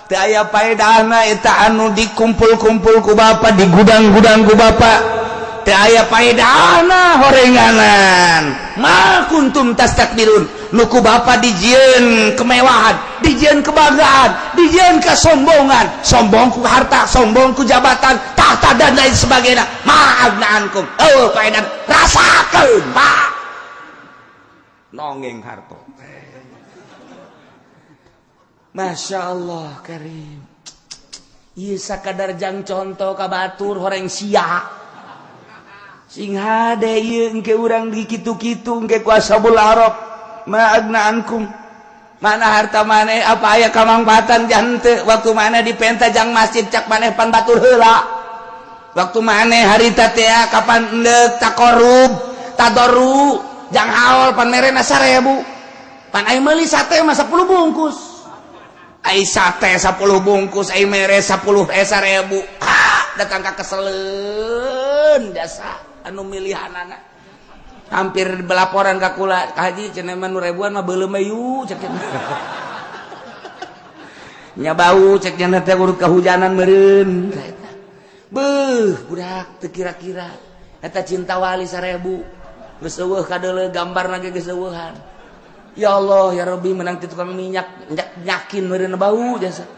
teu aya paedahna eta anu dikumpul-kumpul ku Bapak, di gudang-gudang ku Bapak, teu aya paedahna horenganan. Ma kuntum tastakbirun, nu ku Bapak dijieun kemewahan, dijieun kebanggaan, dijieun kesombongan, sombong ku harta, sombong ku jabatan, tahta, dan lain sebagainya. Ma aghna ankum, oh paedan rasakeun, Pak, nongeng harto. Masya Allah Karim. Ieu sakadar jang contoh ka batur horeng sia sing hade ieu. Engke urang di kitu-kitu engke ku ashabul arab. Ma aghna ankum, mana harta maneh, apa aya kamangfaatan jante? Waktu mana dipenta jang masjid, cak maneh pan batur heula. Waktu maneh harita teh kapan endek takorub tadoru jang haul pan merena 1000, pan ai meuli sate mah 10 bungkus, ai sate 10 bungkus ai mere 10 1000. Ah, datang ka keseleun jasa anu milihanana, hampir belaporan ka kula, "Ka Haji, cenah mah nu ribuan mah beuleum yu," cek nya, bau cek nya teh, urut kehujanan meureun. Beuh, budak teu kira-kira eta cinta wali 1000 geus eueuh kadeuleu, gambarna ge geus eueuhan. Ya Allah ya Rabbi, menang ti tukang minyak nyakin meureun bau jasa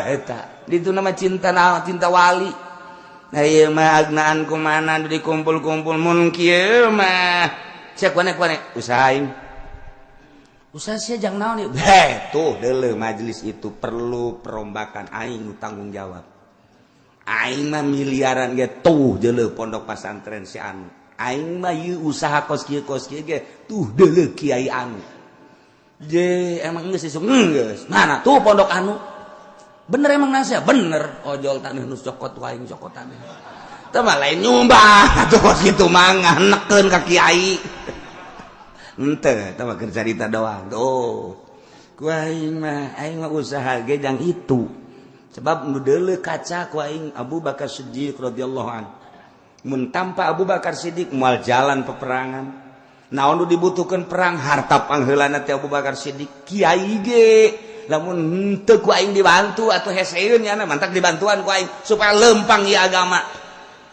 eta ditu nama cinta na cinta wali. Nah, ieu mah aghna ankum, mana dikumpul-kumpul? Mun kieu mah cek wane-wane usahain usaha sia jang naon ieu? Heh, tuh deuleu, majelis itu perlu perombakan, aing nu tanggung jawab. Aing mah miliaran ge, tuh deuleu pondok pesantren si anu. Aing mah ieu usaha kos kieu kos kieu ge, tuh deuleu kiai anu. Je emang geus isuk geus mana tuh pondok anu? Bener emang nasihat bener, ojol tanah nu cokot waing cokot tanah teu mah lain nyumbang atuh kos kitu mah, nganekeun ka kiai henteu, teu mah keur carita doang. Tuh ku aing mah, aing mah usaha ge jang itu, sebab nu deuleu kaca ku aing Abu Bakar Siddiq radhiyallahu an. Mun tanpa Abu Bakar Siddiq moal jalan peperangan. Naon nu dibutuhkeun perang? Harta pangheulana teh Abu Bakar Siddiq. Kiai ge lamun henteu ku aing dibantu atau heseun nya, mantak dibantuan ku aing supaya lempang ieu agama.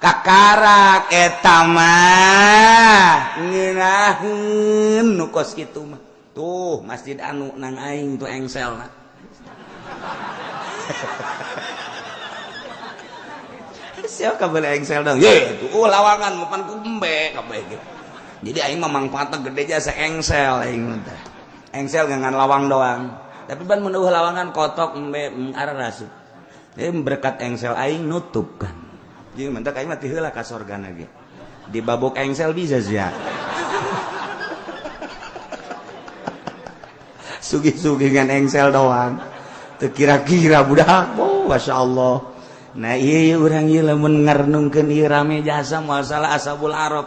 Kakarak eta mah ngeunaheun nu kos kitu mah. Tuh masjid anu nang aing tuh engselna. Siapa kabel engsel dong ye tuh, oh, lawangan mapan ku embe kabeh gitu. Jadi aing mah mangfaatna gede jasa engsel aing teh. Engsel ngan lawang doang, tapi ban mun lawangan kotok embe arah rasup. Jadi berkat engsel aing nutup kan. Jadi mentak aing mah ti heula ka sorgana ge dibabok engsel bisa sia. Sugih-sugih ngan engsel doang teu kira-kira budak. Oh, Masya Allah. Nah, iya urang ieu lamun ngarenungkeun ieu rame jasa masalah ashabul arab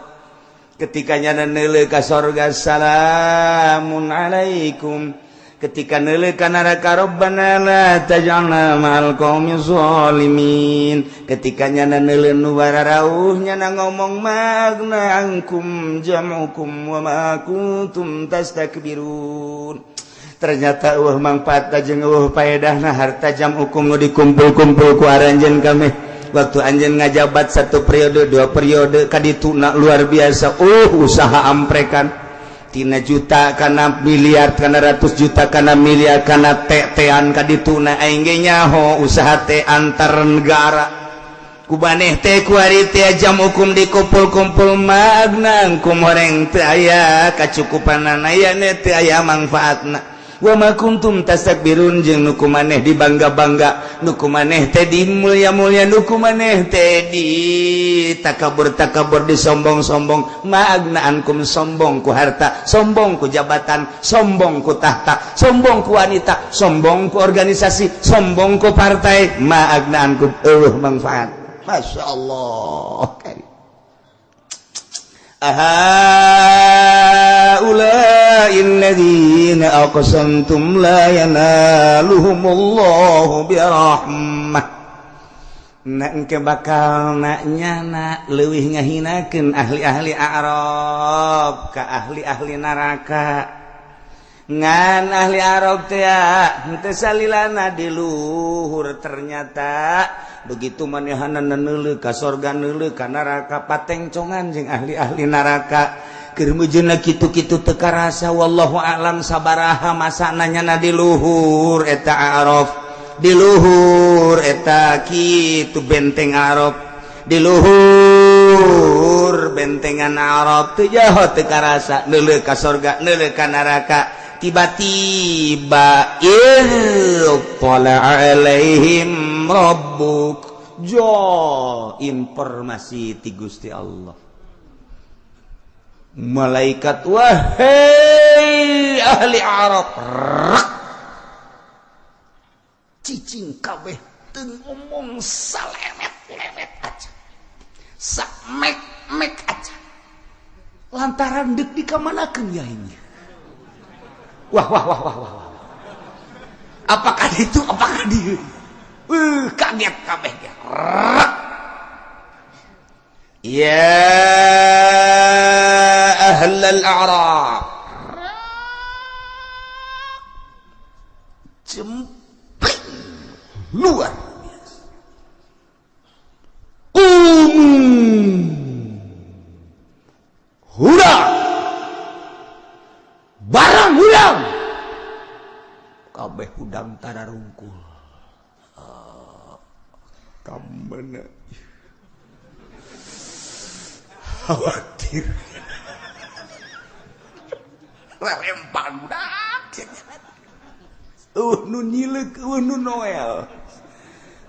ketika nyana neuleuh ka sorga, salamun alaikum. Ketika neuleuh ka neraka, rabbana la taj'alna ma'al qaumi zalimin. Ketika nyana neuleuh nu bararauh, nyana ngomong ma aghna ankum jam'ukum wa ma kuntum tastakbirun. Ternyata eueuh mangfaat jeung eueuh paedahna harta jam'ukum nu dikumpul-kumpul ku aranjeun kami waktu anjeun ngajabat satu periode, dua periode kadituna. Luar biasa, usaha amprekan tina juta kana miliar, kana ratus juta, kana miliar, kana tetean kadituna. Aing ge nyaho usaha teh antar negara ku maneh teh kuari teh jam'ukum dikumpul-kumpul, ma aghna ankum, horeng teu aya kacukupanana, aya teu aya mangfaatna. Wa ma kuntum tastakbirun jeung nu ku maneh dibangga-bangga, nu ku maneh teh di mulia-mulia, nu ku maneh teh di takabur-takabur, disombong-sombong. Ma agna ankum, sombong ku harta, sombong ku jabatan, sombong ku tahta, sombong ku wanita, sombong ku organisasi, sombong ku partai. Ma agna ankum, eueuh manfaat. Masya Allah. Ahaulai alladzina aqsamtum la yanaluhumullahu birahmah. Nak engke bakal nak nyana leuwih ngahinakeun ahli-ahli A'raf ka ahli-ahli neraka. Ngan ahli Arab teh henteu salilana di luhur, ternyata begitu manehanna neuleuh ka sorga, neuleuh ka neraka, patengcongan jeung ahli-ahli neraka. Keur meujeuhna kitu-kitu teu karasa, wallahu a'lam sabaraha masana nyana di luhur eta A'raf, di luhur eta kitu benteng Arab, di luhur bentengan Arab teu jaho teu karasa neuleuh ka sorga, neuleuh ka neraka. Tiba-tiba ittala alaihim rabbuk, jo informasi ti Gusti Allah, malaikat, wahai ahli Arab, rak cicing kabeh, teu ngomong salemet-lemet aja, samek-mek aja, lantaran deuk dikamanakeun ya ini. Wah wah wah wah wah wah, apakah itu, apakah dia, kaget kabeh. Rak ya ahlal a'raf, jempling luar biasa. Qumu hurang barang hudang kabeh, hudang tararungkul. Kamana khawatir lempang budak nu nyileuk, nu Noel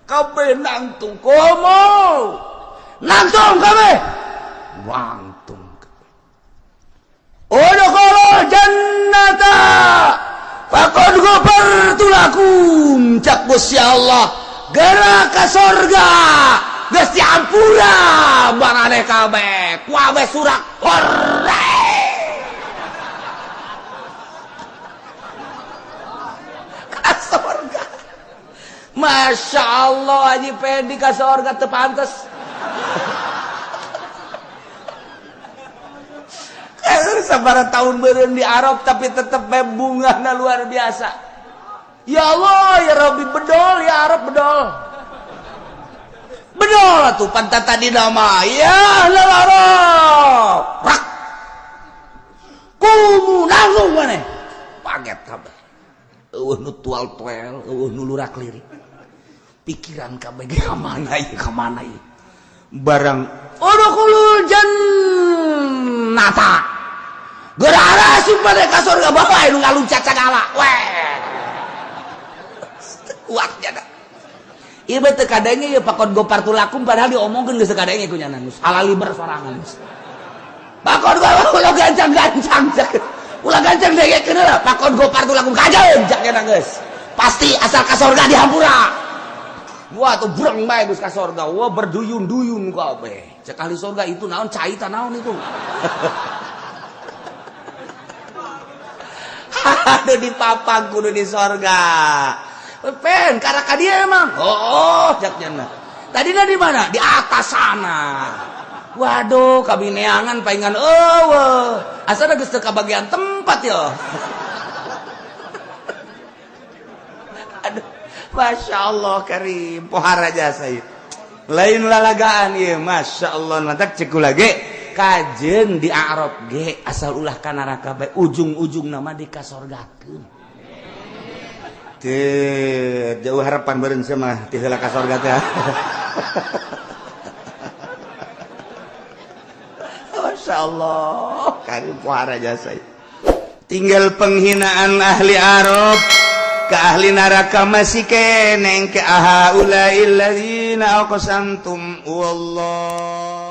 kabeh nangtung, komo nangtung kabeh, nangtung. Udkhulul jannata faqad ghafartu lakum, cak Gusti Allah, geura ka sorga, geus diampura maraneh kabeh. Kabeh surak hore ka sorga. Masya Allah, Haji Pendi ka sorga teu pantes. Sabaraha tahun beureun di Arab tapi tetep bae bungahna luar biasa. Ya Allah ya Rabbi, bedol ya Arab, bedol. Bedol atuh pantat tadi nama ya ahlal Arab. Rak. Kumu langsung maneh. Paget kabeh. Eueuh nu tual-tuel, eueuh nu lurak lirik. Pikiran kabeh ge ka mana ieu, ka mana ieu. Barang udkhulul jannata. Geura asup maneh ka surga, bapak nu ngaluncat sagala. Weh. Kuat jada. Ieu mah teu kadenge ieu pakon gopartu lakum, padahal diomongkeun geus teu kadenge ku nyana geus alaliber sorangan geus. Pakon gua ulah gancang-gancang. Ulah gancang dengekeun heula pakon gopartu lakum kajeun cak nyana geus. Pasti asal ka surga dihampura. Wah tuh breng bae geus ka surga. Wah berduyun-duyun kabeh. Cek ahli surga itu naon cai ta naon itu. Aduh dipapang kudu di sorga. Pen karena dia emang. Oh, cak nyana. Tadi di mana? Di atas sana. Waduh, kabineangan paingan eueuh. Asal geus teu kabagian tempat ya. Aduh, Masya Allah karim, pohara jasa ieu. Lain lalagaan ieu, Masya Allah, mantak cek kula ge. Kajen di Arab ge asal ulah ka neraka bae, ujung-ujung nama di kasorgakeun. Teu jauh harapan beureun sia mah ti heula ka sorga teh. Masya Allah, karim pohara jasa ieu. Tinggal penghinaan ahli Arab ke ahli neraka masih keneng ke ahaula'il ladzina aqsamtum wallah.